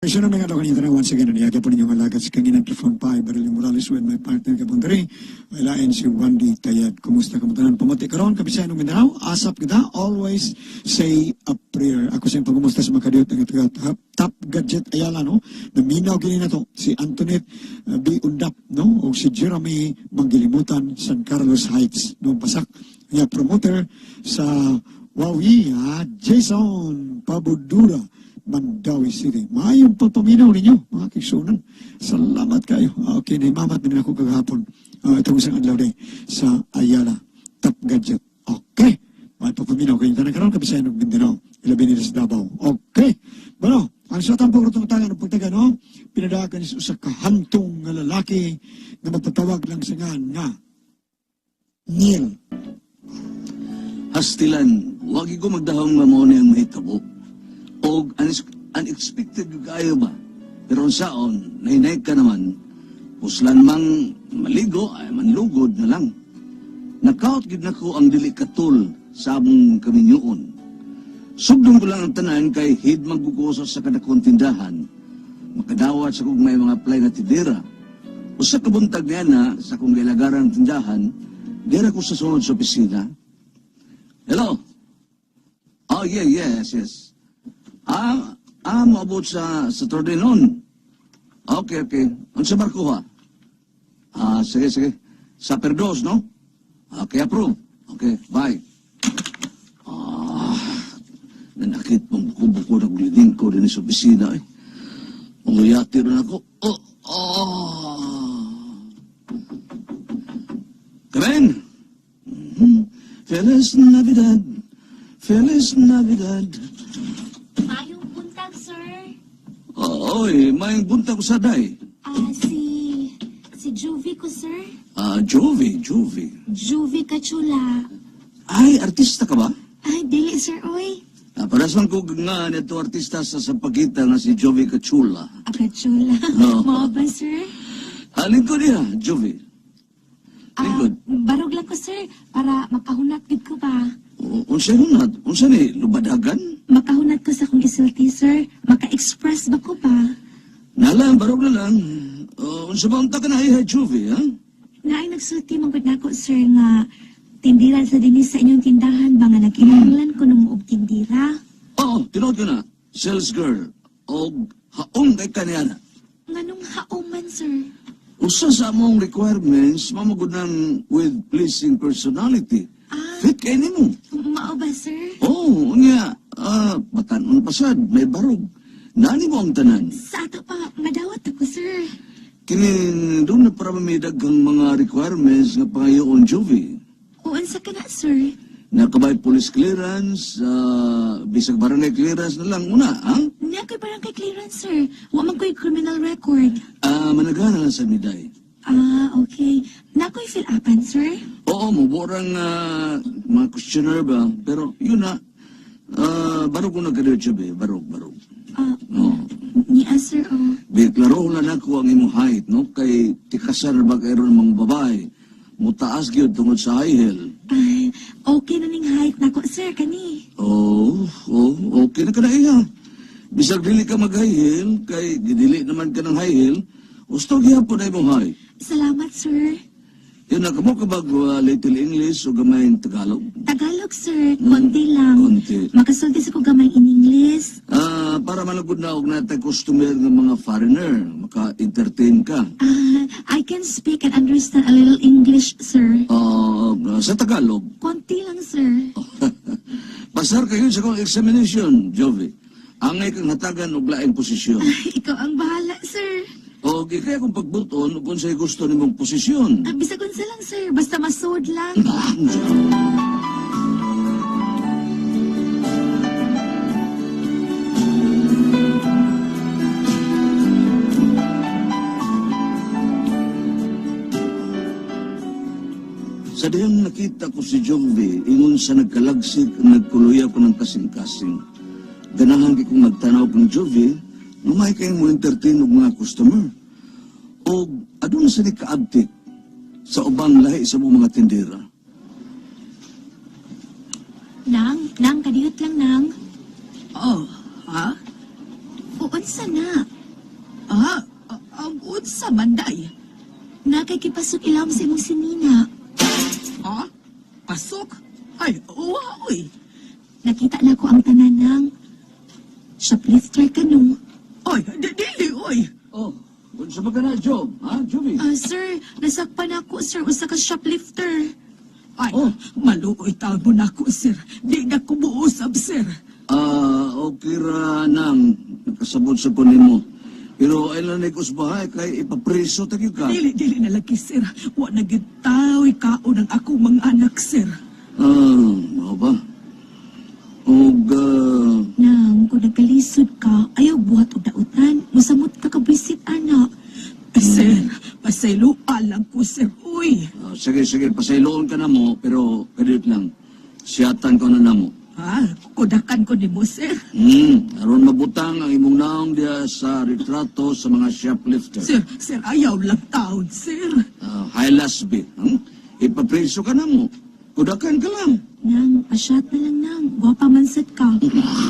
Sino nga daw kanina once again niya po ninyong alagad sa kanginang from 5 Barilio Morales with my partner Kabundari lain si Wendy Tayad. Kumusta ka tanan pamati karon kabisayan ng Mindanao asap kita, always say a prayer. Ako sa pagkumusta sa makadiyot ng top, top gadget Ayala, no, naminaw kini na to si Antoinette B. Undap, no, o si Jeremy Manggilimutan, San Carlos Heights, no, pasak nga promoter sa Wawi, ha, Jason Pabudura, Mandawi City. Maayong pagpaminaw ninyo, mga kigsunan. Salamat kayo. Okay, naimamat din ako kagahapon. Itong isang adlaw day sa Ayala Top Gadget. Okay. Maayong pagpaminaw kayo. Tanang karon kabisayan ng Mindanao. Ilabi nila sa Davao. Okay. Bueno, ang sa tampong rutong tangan ng pagtaga, no? Pinadagan sa usa ka hantong nga lalaki nga magpatawag lang sa ngan nga Neil. Hastilan, wagi ko magdahong nga mao ni ang mahitabo. Og unexpected gyud kaayo ba? Pero saon, nahinay ka naman, puslan mang maligo ay manlugod na lang. Nakaot gyud nako ang dili katul sa among kaminyoon. Sugdon ko lang ang tanan kay hid maggugoso sa kadakong tindahan. Makadawat sa kong may mga play na tindera. Usa ka buntag niya na sa akong gilagaran tindahan, dira ko sa sulod sa opisina. Hello? Oh, yeah, yes. Ah, moabot sa Saturday noon. Okay. Unsa barko ha? Ah, sige. Sa Perdos, no? Okay, approve. Okay, bye. Ah, nanakit mong buko-buko na guliding ko din sa opisina eh. Unguyati rin ako. Oh, oh. Come in. Feliz Navidad. Feliz Navidad. Mayong buntag, sir. Oh, oy, may buntag sa day. Ah, si Juvie ko, sir. Ah, Jovi, Jovi. Juvie Kachula. Ay, artista ka ba? Ay, dili, sir, oy. Ah, paras man ko nga nito artista sa Sampaguita nga si Jovi Kachula. Ah, Kachula. Oo. Mao ba, sir? Ah, lingkod niya, Jovi. Ah, Lingkod. barog lang ko, sir, para makahunat gid ko ba. Unsa hunat? Unsa ni lubadagan? Makahunat ko sa akong isulti, sir. Maka-express ba ko ba? Nala, barog na lang. Oh, unsa ba unta ka na iha, Jovi, ha? Naay nagsulti man gud nako, sir, nga tindira sa dinis sa inyong tindahan ba nga nagkinahanglan ko nung og tindira. Oo, tinuod ko na. Sales girl. Og haong kay kaniana. Nganong haoman, sir? Usa sa among requirements, mamagod ng with pleasing personality. Ah. Fit kay nimo. Mao ba, sir? Oo, oh, unya, batanon pasad, may barog. Nani mo ang tanan? Sa ato pa, madawat ako, sir. Kini doon na para may daghang mga requirements nga pangayoon Jovi. Uunsa ka na, sir? Nakabay police clearance, bisag barangay clearance na lang una, ha? Niya ko'y barangay clearance, sir. Wa man ko'y criminal record. Ah, managana lang sa miday. Ah, okay. Na ko'y fill upan, sir. Oo, muborang mga questionnaire ba? Pero yun na, barog ko na kayo, Jovi. Barog, barog. Ah, No. niya, sir, oh. Biklaro na nako ang imong height, no? Kay tikasar ba kay ron mga babae? Mutaas gyud tungod sa high heel. Ay, okay na ning height nako, sir, kani. Oh, okay na ka na iya. Bisag dili ka mag high heel, kay gidili naman ka ng high heel, gusto gyapon na imong height. Salamat, sir. Yun na, kamo ka bag little English o gamay Tagalog? Tagalog, sir. Konti lang. Konti. Makasulti sa ko gamay in English. Ah, para malagod na og natay customer ng mga foreigner, maka-entertain ka. Ah, I can speak and understand a little English, sir. Ah, sa Tagalog, Konti lang, sir. pasar kayo sa kong examination, Jovi. Angay kang hatagan og laing posisyon. Ay, ikaw ang bahala, sir. O kaya kung pagbuton ug unsay gusto nimong posisyon. Ah, bisag unsa lang, sir. Basta masud lang. Sa dihang nakita ko si Jovi, ingon sa nagkalagsik, nagkuluya ko ng kasing-kasing. Ganahan kay kong magtanaw kang Jovi, lumay kayong mo entertain og mga customer. O aduna sa ni kaabtik sa ubang lahi sa mong mga tindera. Nang, nang, kadiyot lang, nang. Oh, ha? Uunsa Unsa na? Ah, ang unsa man day? Na kay kipasok ilawom sa imong sinina. Ha? Pasok? Ay, uwa, oy. Nakita na ko ang tanan ng shoplifter ka no. Oy, dili, oy. Oh, unsa ba ka na, Job? Ha, Joby? Ah, sir, nasakpan ako, sir, usa ka shoplifter. Ay, Oh. maluoy taon mo na ako, sir. Di na ko muusab, sir. Ah, okay ra nang nakasabot sa kunin mo. Pero ay lang usbahay kay ipapreso tagyo ka. Dili, dili na lagi, sir. Wa na gyud tao'y kaon ang akong mga anak, sir. Ah, mao ba? Og ah, Nang, kung nagkalisod ka, ayaw buhat og dautan. Musamot ka kabwisit, ana. Ay, sir, pasayloa lang ko, sir. Uy. ah, sige sige pasayloon ka na mo pero kadiyot lang. Siyatan ko na namo. Ha? Kudakan ko nimo, sir. Aron mabutang ang imong naong diha sa retrato sa mga shoplifter. Sir, sir, ayaw lang taon, sir. Ah, hilas bi. Ipapreso ka na mo. Kudakan ka lang. Nang, pasyat na lang, nang. Gwapa man sad ka.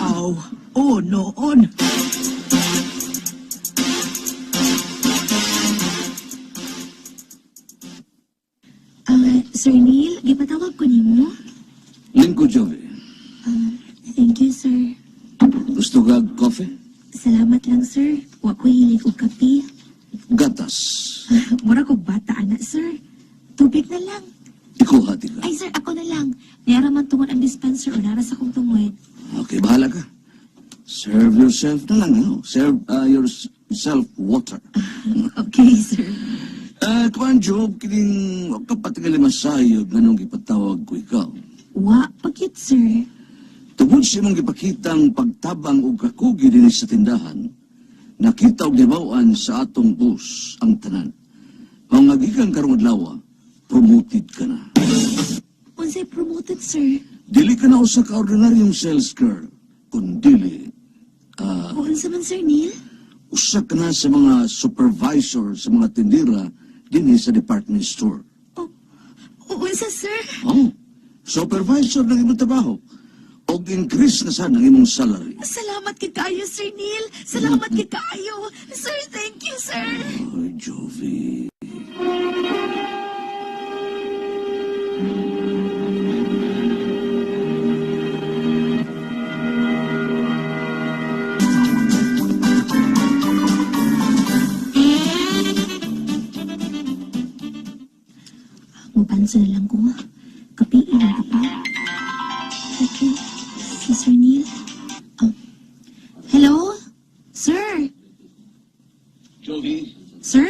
Aw, oh, noon. Ah, Sir Neil, gipatawag ko nimo. Lingko Jovi. Ah, thank you, sir. Gusto ka og coffee? Salamat lang, sir. Wa ko hilig og kape. Gatas. Mura kog bata, ana, sir. Tubig na lang. Ikuha ti ka. Ay, sir, ako na lang. Niyara man tungod ang dispenser o nara sa kong tungod. Okay, bahala ka. Serve yourself na lang, ha? Serve yourself water. Okay, sir. Kuan Job, kining wa ka patingali masayod nganong gipatawag ko ikaw. Wa, pagyut, sir. Tungod sa imong gipakitang pagtabang og kakugi dinhi sa tindahan, nakita og nibaw-an sa atong bus ang tanan. Mao nga gikan karong adlaw, promoted ka na. Unsay promoted, sir? Dili ka na usa ka ordinaryong sales girl, kundili O unsa man, Sir Neil? usa ka na sa mga supervisor sa mga tindera dinhi sa department store. O, o unsa, sir? Oh, supervisor ng imong trabaho. Og increase na sad ang imong salary. Salamat kay kaayo, Sir Neil. Salamat kay kaayo. Sir, thank you, sir. Ay, Jovi. Mupanso na lang ko. Kapiin ang kape. Okay. Si Sir Neil. Oh. Hello? Sir? Jovi, Sir?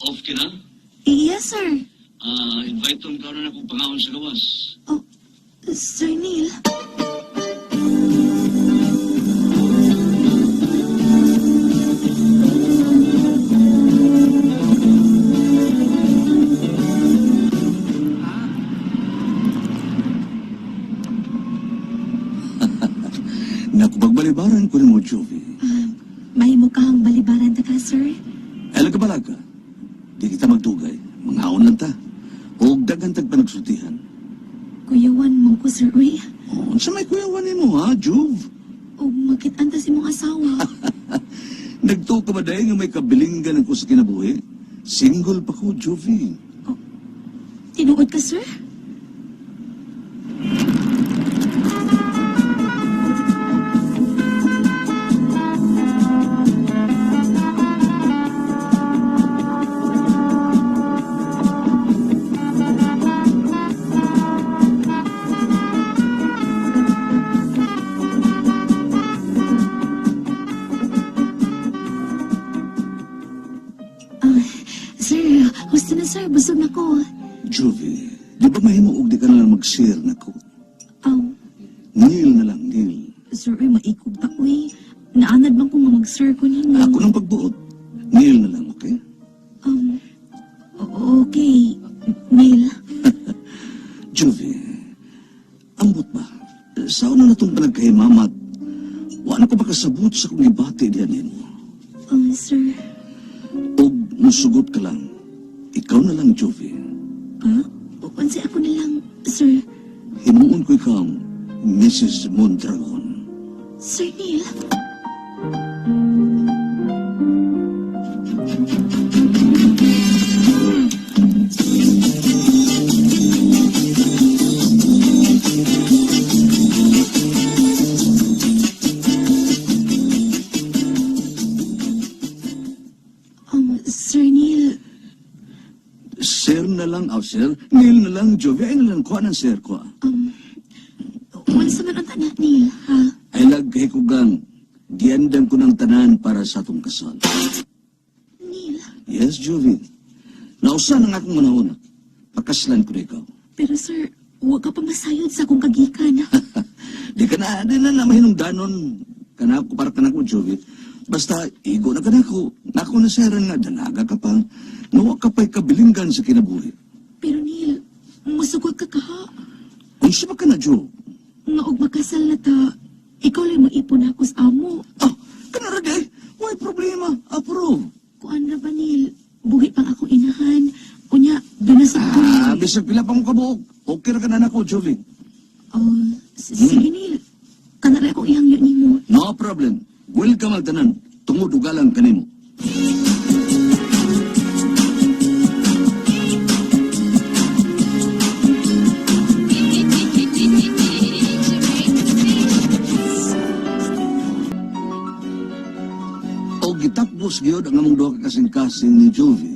off ka na? Eh, yes, sir. Ah, invite ka na akong pangaon sa gawas. Oh, Sir Neil. Naku, pagbalibaran ko nimo, Jovi. Ah, may mukhang balibaran ta ka, sir. Ay, ka Di kita magdugay. Mangaon lang ta. Og daghan tag panagsultihan. Kuyawan mo ko, sir. Uy, Oh, unsa may kuyawan nimo ha, Jove? o makit-anta si mong asawa. Nagtuo ka ba dahil nga may kabilinggan ako sa kinabuhi? Single pa ko, Jovi. Tinuod ka, sir? Ah, sir, gusto na, sir. Busog na ko. Jovi, di ba mahimo og di ka na lang mag-share na ko? Neil na lang, Neil. Sir, uy, maikog ta, uy. Naanad man ko nga mag-sir ko ninyo. Ako nang pagbuot. Neil na lang, okay? Okay, Neil. Jovi, ambot ba? Sa una na itong panagkahimamat, wala ko makasabot sa kong gibati diyan nimo. Oh, sir. Og musugot ka lang, ikaw na lang, Jovi. Ah, unsay ako na lang, sir. Himuon ko ikaw, Mrs. Mondragon. Sir Neil. Sir na lang, oh, sir, Neil na lang, Jovi, ay na lang, kuha ng sir ko. Unsa man unta na, Neil, ha? Ay lagay ko gang, giandam ko ng tanan para sa atong kasal. Neil, Yes, Jovi. Nausa na nga akong manahon. Pakaslan ko na ikaw. pero sir, huwag ka pa masayod sa akong kagikan. Di ka na, di na na mahinungdanon. Kanako, para kanako, Jovi. Basta, igo na kanako. Nako na sir nga, dalaga ka pa. Nawa ka pa'y kabilinggan sa kinabuhi. Pero Neil, musugot ka kaha. Unsa ba ka na, Jo? Nga og makasal na ta, ikaw lang mo-ipon ako sa amo. Ah, kanara di. Way problema. Approve. Kuan ra ba, Neil? Buhi pang akong inahan. Unya, doon na sa Ah, bisag pila pa mo kabuok. Okay ra ka na nako, Jovi. Oh, sige, Neil. Kanara akong ihangyo nimo. No problem. Welcome ang tanan. Tungod ugalang kanimo. O gitakbos gyud ang among duha ka kasing-kasing ni Jovi.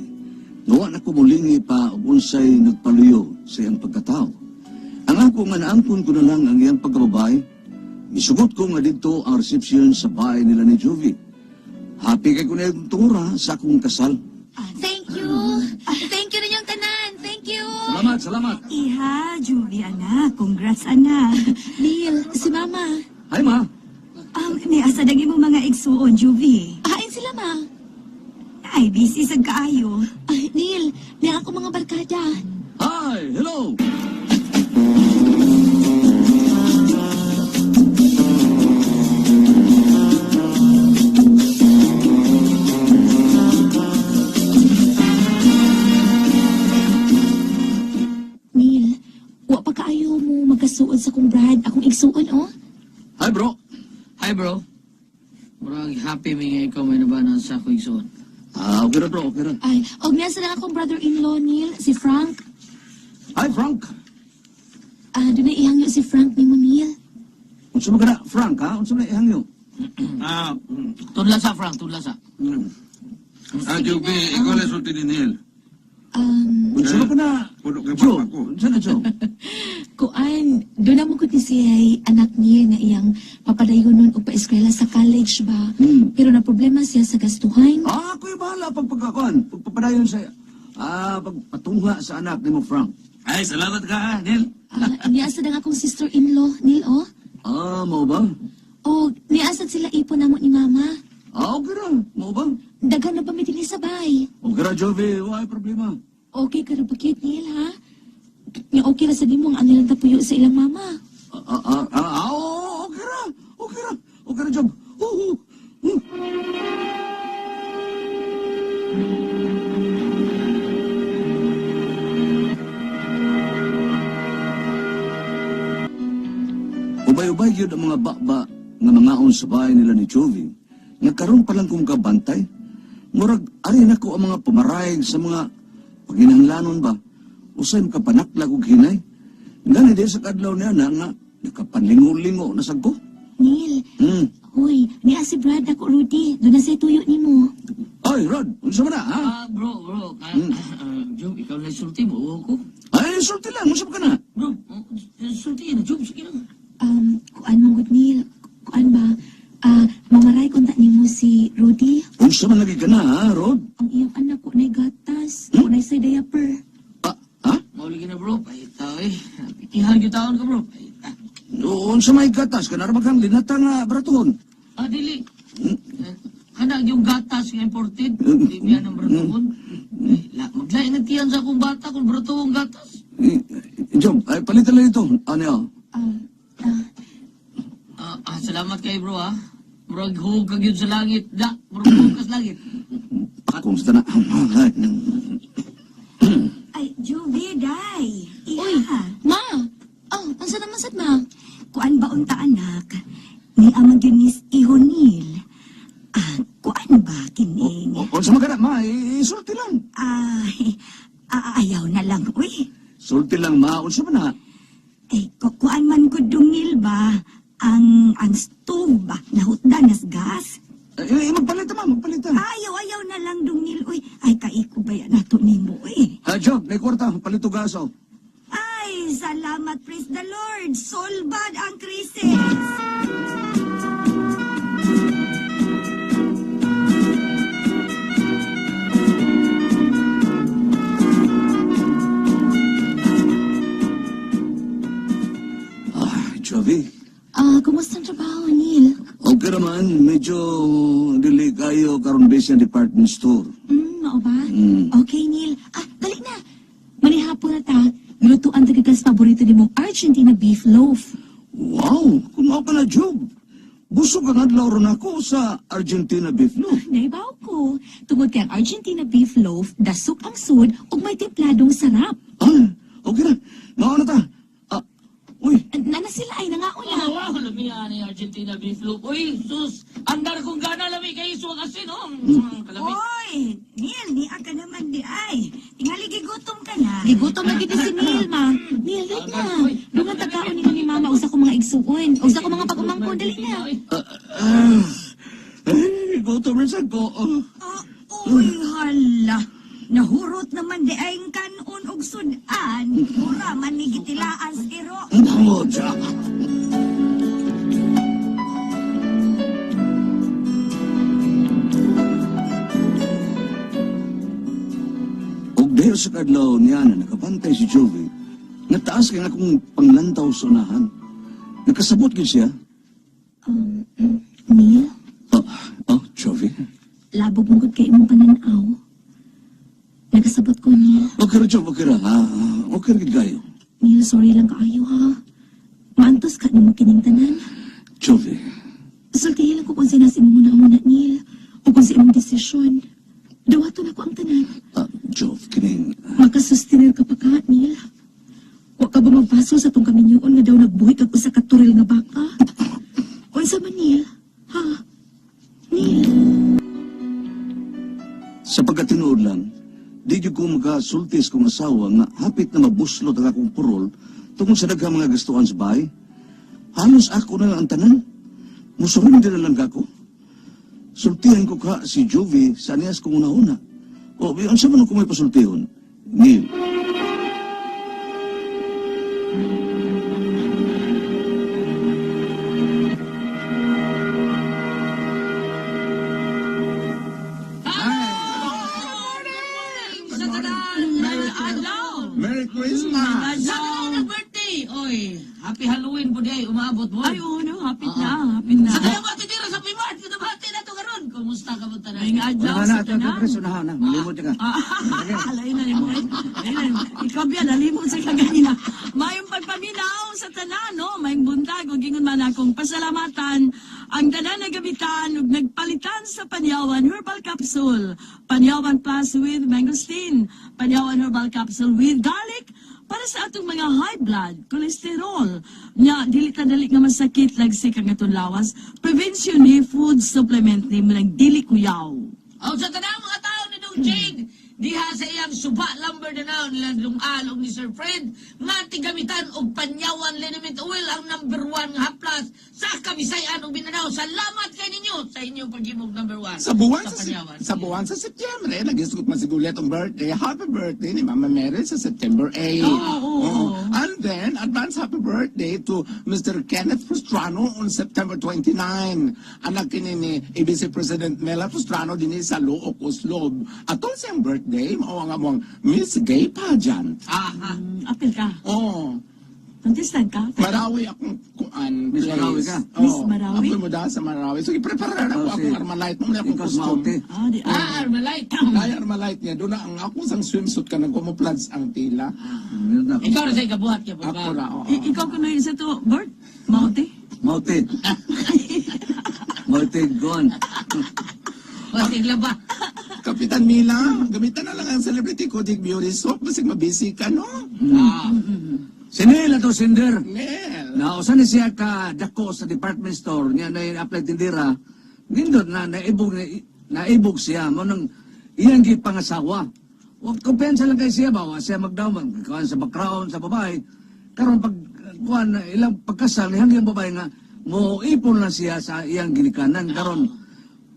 Nawa na ko mulingi pa og unsay nagpaluyo sa iyang pagkatao. Ang ako nga naangkon ko na lang ang iyang pagkababae. Misugot ko nga dito ang reception sa bahay nila ni Jovi. Happy kay ko na yung tungura sa akong kasal. Thank you. Thank you ninyong tanan. Thank you. Salamat, salamat. Iha, Julie, anak. Congrats, anak. Neil, si Mama. Hi, ma. May asa dagi mo mga igsuon, Julie. Hain sila, Ma. Ay, busy sad kaayo. Ay, Neil, niya ako mga barkada. Hi, hello. Neil, wa pa kaayo mo magkasuod sa kong brad. Akong igsuon, oh. Hi, bro. Hi bro. Murag happy mi nga ikaw may nabanan sa akong igsoon. Ah, okay ra, bro, okay ra. Ay, og niya sa lang akong brother-in-law, Neil, si Frank. Hi, Frank. Ah, doon na ihangyo si Frank ni mo, Neil. Unsa man ka na, Frank, ha? Unsa man ihangyo? Ah, Tunla sa Frank, tunla sa. Jubi, ikaw lang sulti ni Neil. Unsa man ka na? Puno kay Joe, papa ko. unsa na, Joe? Kuan, doon na mo ko ni siya anak niya nga iyang papadayonon og paeskwela sa college ba. Pero na problema siya sa gastuhan. Ah, ako yung bahala pag pagkakuan. Pagpapadayon sa... Ah, pagpatungha sa anak ni mo, Frank. Ay, salamat ka, ah, Neil. Ah, niasa na akong sister-in-law, Neil, oh. Ah, mao ba? O, niasa sila ipon namo ni Mama. Ah, okay ra. Mao ba? Daghan na pa mi dinhi sa bay. Okay ra, Jovi. Wala problema. Okay ka ra ba cute, Neil, ha? Nga okay ra sa nimo ang anilang tapuyo sa ilang mama. Ah, ah, ah, ah, ah, oo, okay ra. Okay ra. Okay ra, Job. Oo. Ubay-ubay yun ang mga bakba nga mangaon sa bahay nila ni Jovi. Nga karon pa lang kong kabantay. Murag, ari na ko ang mga pumarayag sa mga paginahanglanon ba. Usay makapanaklag og hinay. Gani di sa kadlaw niya na nga nakapanlingo-lingo na sad ko. Neil, huy, niya si Brad ako, Rudy. Doon na siya tuyo nimo. Ay, Rod, unsa man na, ha? Ah, bro, bro. Ah, Job, ikaw lang sulti mo. Uwa ko. Ay, sulti lang, unsa man ka na? Bro, sulti na, Job. Sige na. Kuan mong good, Neil. Kuan ba? Ah, mamaray konta nimo si Rudy. Unsa man lagi ka na, ha, Rod? Ang iyang anak ko na'y gatas. Ko na'y say diaper. Ah, ha? Mauli ka na bro. Pahita eh. Pitihan yung taon ka bro. Pahita. Unsa may gatas ka na kang linata nga bratuhon. Ah, dili. Eh, Kana yung gatas nga imported. Di biya ng bratuhon. Eh, maglain ang tiyan sa akong bata kung bratuhon gatas. Eh, Job, ay palitan lang ito. Ano yun? Ah, ah, Ah, salamat kay bro ah. Murag huwag ka gyud sa langit. Da, murag huwag ka sa langit. Akong sa na. Ay, Julie, day. Uy, Iha. ma! Oh, unsa naman sad ma? Kuan ba unta, anak? Ni amang gyud ni Iho Neil. Ah, kuan ba kining? Unsa man ka na, ma? Eh, sulti lang. Ay, ayaw na lang, uy. Sulti lang, ma. Unsa man na? Eh, kuan man ko dungil ba? Ang stove ba? Nahutdan nas gas? Eh, magpalit ma, magpalit ta. Ayaw, ayaw na lang dong Neil. Uy, ay kaiko ba yan nato nimo eh. Ah, Job, may kwarta, palit og gaso. Ay, salamat, praise the Lord. Solbad ang krisis. Ah, Jovi. Ah, kumusta ang trabaho, Neil? Okay naman, medyo dili kayo karon busy ang department store. Mao ba? Mm. Okay, Neil. Ah, dali na. Manihapon na ta. Gilutuan ta gikas paborito nimong Argentina beef loaf. Wow, kung mao ka na, Job. Busog ang adlaw ron ako sa Argentina beef loaf. Naibaw ko. Tungod kay ang Argentina beef loaf, dasok ang sud ug may templadong sarap. Ah, okay na. Mao na ta. Ah, uy, Nana sila ay nangauna. Oh, wow, lami ni Argentina beef loaf. Uy, sus, andar kong gana lami kay iswag asin, oh. Kalami. Oy, Neil, niya ka naman di ay. Tingali gigutom ka na. Gigutom na gid ni si Neil, ma. Neil, dali na. Dungan tagkaon nila ni mama usa ko mga igsuon. Usa ko mga pagumangkon, dali na. ah, ay, gutom rin sa ko. Ah. Ah, uy, hala. Nahurot naman di ay ang kanon og sudan. Mura man ni gitilaan sa iro. Ang siya. Og dahil sa kadlaw niya na nakabantay si Jovi, nataas kay nga akong panglantaw sa unahan. Nakasabot gyud siya. Neil, Oh, oh, Jovi. labog mo gud kay imong pananaw. Nagasabot ko, Neil. Okay ra, Jov, okay ra. Ah, okay ra gid kayo. Neil, sorry lang kaayo ha. Maantos ka nimo kining tanan. Jovi, Sultihin lang ko kung sina sa imong una-una, Neil. O kung sa imong desisyon. Dawaton ako ang tanan. ah, Jov, kining Makasustenir ka pa ka, Neil. Wa ka ba magpaso sa tong kaminyoon nga daw nagbuhi kag usa ka turil nga baka? Unsa man, Neil? Ha? Neil? Sa pagkatinuod lang, di gyud ko makasultis kong asawa nga hapit na mabuslot ang akong purol tungod sa daghang mga gastuan sa bahay. Halos ako na lang ang tanan. Musurindi na lang ako. Sultihan ko ka si Jovi sa niyas kong una-una. O, unsa man ako may pasultihon? Neil. Sa tanan, adlaw. Merry Christmas! Sa tanan birthday. Oy, happy Halloween po day, umaabot mo. Ay, oo, no, hapit na, hapit na. Sa tanan mga titira sa Pimart, kita na to karon. Kumusta ka mo tanan? May nga adlaw sa tanan. unahan na. Malimot ka. Alay na nimo. Alay na nimo. Ikaw biya nalimot sa kaganina. Mayong pagpaminaw sa tanan, no? Mayong buntag ug ingon man akong pasalamatan ang tanan nga gamitan ug nagpalitan sa Panyawan Herbal Capsule. Panyawan Plus with mangosteen, Panyawan Herbal Capsule with garlic para sa atong mga high blood, cholesterol, nya dili ta dali nga masakit lagsik ang atong lawas. Prevention ni food supplement ni nang dili kuyaw. Aw sa tanan mga tao ni Dong Jade, diha sa iyang suba lumber na nila Dong Along ni Sir Fred, nga tigamitan og Panyawan liniment oil ang number one nga haplas sa Kabisayan ug Mindanao. Salamat kay ninyo sa inyong paghimog number one Sa buwan sa, Panyawan. sa buwan sa Setyembre, nag-isgot man si Juliet ang birthday. Happy birthday ni Mama Mary sa September 8. Oo, oo, oo. And then, advance happy birthday to Mr. Kenneth Frustrano on September 29. Anak kini ni ABC President Mela Frustrano din sa Luok, Oslob. Atol siyang birthday, mao ang among Miss Gay Pageant. Aha. Apil ka. Oh, Contestant ka? Marawi akong kuan. Miss place. Marawi ka? Oo. Miss Marawi? Ako mo da sa Marawi. So, i-prepare na ako Oh, akong Armalite. Mamaya akong Ikaw costume. maute. Ah, di Ah, Armalite. Kaya Armalite niya. Doon na ang ako sang swimsuit ka nag-camouflage ang tila. Meron na ako. Ikaw ra sa ikabuhat kay ba? Ako ra, oo. Ikaw kuno isa to, Bert? Maute? Maute. Maute, gone. Basig laba. Kapitan Mila, gamitan na lang ang celebrity Kodik Beauty Soap. Basig mabisi ka, no? Ah. Sinil ato, Sinder. Nel. Nausa ni siya ka dako sa department store niya na apply tindira. Nindot na naibog na, naibog siya mo nang iyang gipangasawa. Wa kumpiyansa lang kay siya ba wa siya magdawman kuan sa background sa babae. Karon pag kuan ilang pagkasal nihang iyang babae nga mo ipon lang siya sa iyang ginikanan karon.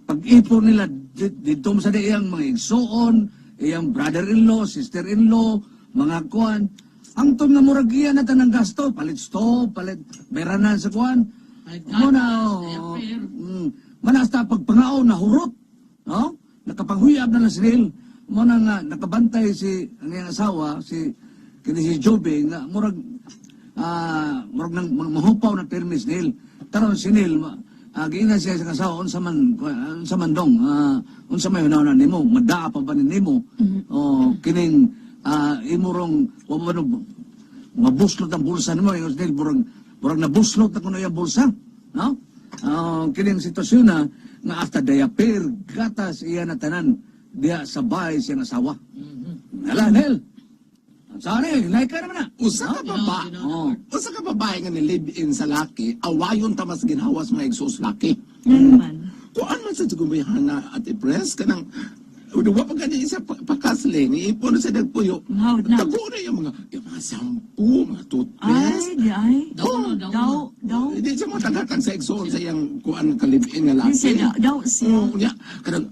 Pag-ipon nila dito sa iyang mga igsuon, iyang brother-in-law, sister-in-law, mga kuan. Ang tong nga murag iya na tanang gasto, palit stove, palit beranan sa kuan. Palit Mo na, gatas, oh, diaper. Manasta pagpangaon na hurot, no? Nakapanghuyab na lang si Neil. Mo na nga nakabantay si ang iyang asawa si kini si Joby nga murag murag nang mahupaw na permis Neil. Karon si Neil giingnan siya sa asawa unsa man dong unsa may hunahuna nimo, madaa pa ba ni nimo o kining imo rong wa ba no mabuslot ang bulsa nimo? Ingon si Neil, murag murag nabuslot na kuno iyang bulsa, no? Kining sitwasyon na nga after diaper, gatas, iya na tanan diya sa bahay siyang asawa. Hala, Neil. Sorry, like ka naman na. Usa ka babae. Oh. Usa ka babae nga ni-live-in sa laki, awayon ta mas ginhawas mga igsuos laki. Nga naman. Kuan man sa gumayhana at i-press kanang wa pa gani isa pakasle ni ipon sa nagpuyo. Hawd na. Tago na yung mga shampoo, mga Ay, toothpaste. di ay. Daw, daw. Daw, daw. Hindi siya mo tagatag sa igsuon sa iyang kuan ka live-in nga laki. Di siya, daw siya. Oo, niya. Kanang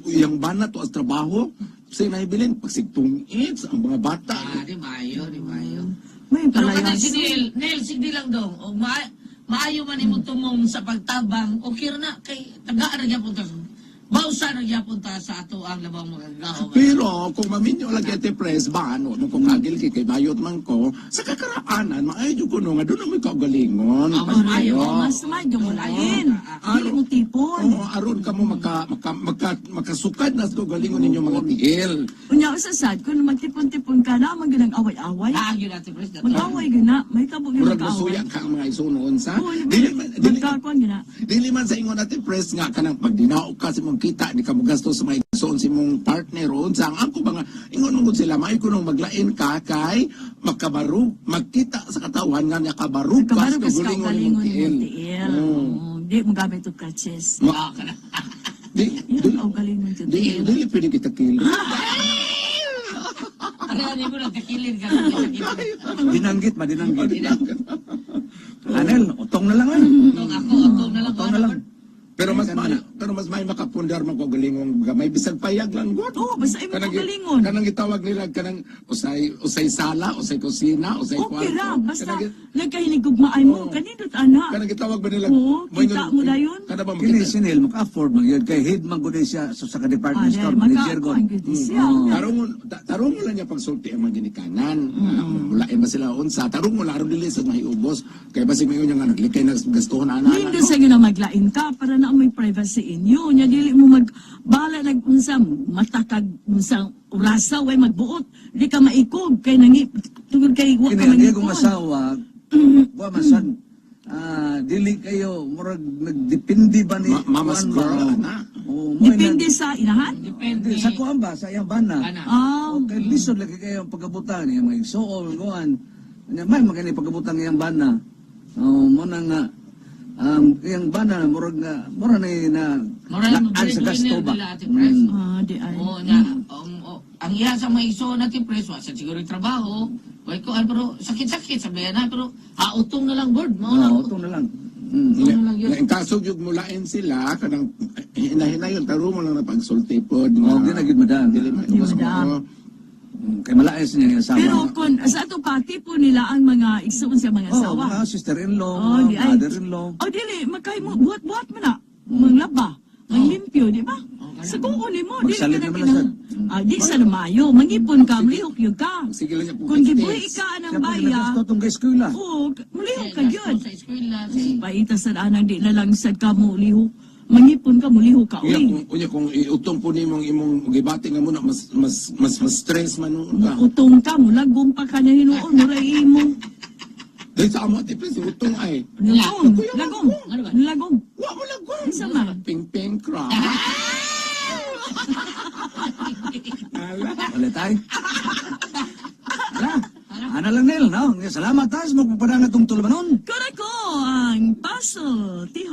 iyang bana to as trabaho sa nahibilin pagsigtong AIDS ang mga bata. Ah, di maayo, di maayo. May Pero kanang palayas. si Neil, Neil, sige lang dong. O maayo man imo tumong sa pagtabang, okay ra na kay tagaan ra gyapon ta. Bausa ra gyapon ta sa ato ang labang magagaw. Pero kung maminyo lagi ate press ba ano nung kung kagil kay kay bayot man ko sa kakaraanan maayo jud kuno nga doon mo kaugalingon. Ah, mas maayo. Oh, mas medyo mo lain. Dili mo tipon. Oo, aron ka mo maka, maka, maka, makasukad na sa kaugalingon ninyo mga tiil. Unya usa sad kun magtipon-tipon ka na man ginang away-away. Ah, yun natin, press. Mag-away gina, may tabo gyud Murag mag-away. masuya ka ang mga isunoon sa. Oo, Dili man dili, magkakuan gina. dili man sa ingon ate press nga kanang pag dinaog ka sa imong kita di ka mogasto sa mga igsoon sa imong partner o unsa ang ako ba nga ingon man gud sila maayo kuno maglain ka kay makabarug magkita sa katawhan nga nakabarug ka Kabaro sa ka sa kaugalingon kaugalingon nimong imong tiil. tiil. Oo. Oo, Di mo gamit og crutches. Ah, kana. Di Yung di kaugalingon jud di tiil. dili pwede kita kilo. Areha ni mo nagkakilid ka. Dinanggit ma, dinanggit. Anel, utong na lang ah. Utong ako, utong na lang. Utong na lang. Pero mas may makapundar man kaugalingong gamay bisag payag lang gud. Oo, basta imo Kanang- kaugalingon. Kanang gitawag nila kanang usay usay sala, usay kusina, usay Okay ra, basta Kanang, nagkahinigugmaay mo kanindot ana. kanang gitawag ba nila? Oo, kita mo dayon. Kana ba Kini makita? si Neil, maka-afford man yun. Kay head man gud siya sa ka-department Ah, store, dahil manager god. makakuan gud siya. Oo. Tarong tarong lang niya pagsulti ang mga ginikanan. Wala ba sila unsa? Tarong mo aron dili sa mahiubos. Kay basig mayon nga naglikay na gastuhon ana. Nindo sa na maglain ka para na may privacy inyo. Nya dili mo mag bala nag unsa matakag unsang orasa way magbuot. Di ka maikog kay nangi tungod kay wa Kini ka ang iyang mangipon. asawa, wa man sad dili kayo murag nagdepende ba ni Mama's kuan ba? girl, ana. Oo, mo Depende sa inahan. Depende. Sa kuan ba sa iyang bana. Ana. Ah, Okay, lisod lagi kayo ang pagkabutan niya mga igsuon kuan. Nya may magani pagkabutan iyang bana. Oh, mo na nga iyang bana murag nga mura na na Mura na laan sa gasto breadwinner ba. nila, Ate Pres. Ah, di ay. Oo, nga. Ang iya sa mga igsoon natin, pres, wa sa siguro yung trabaho. Way ko, pero sakit-sakit, sabi na, pero utong na lang, board. Mao na. Oo, utong na lang. Utong na lang yun. Na in kaso gyud mulain sila kanang hinahinayon tarong mo lang na pagsulti pod. Oh, di na gyud madam. Dili Di mahiubos madam. mo. Kay malaes niya yung asawa. Pero kung sa ato pati po nila ang mga igsoon sa mga Oh, asawa. mga sister-in-law, Oh, mga di ay. brother-in-law. Oh, dili magkay mo buhat-buhat man na. Manglaba, manglimpyo, di ba? Sa kung uli mo, dili ka Magsalit na naman kinang... na Ah, di sa maayo, mangipon ka, mulihok yun ka. Sige lang niya po. Kung gibuhi ka ng Siya pa baya, ginagasto tong eskwela. oo, mulihok ka Gasto yun. Sa eskwela, sa Paita sa anang di na lang sad ka mo ulihok. Mangipon ka, mulihok ka, Unya uy. kung iutong po nimong imong gibati nga muna mas mas mas mas stress man noon ka. Utong ka, mulagom pa ka na hinuon, muray imo. Dahil sa amo ate Pres, utong ay. Lagom, Kuya, lagom, Ano ba? lagom. Wa mo lagom. Unsa man? Ping ping crack. Ala. Wala tayo. Wala. Ana lang Nel, no? Salamat tayo sa magpapadang atong tulumanon. Kurako ang puzzle, tiho.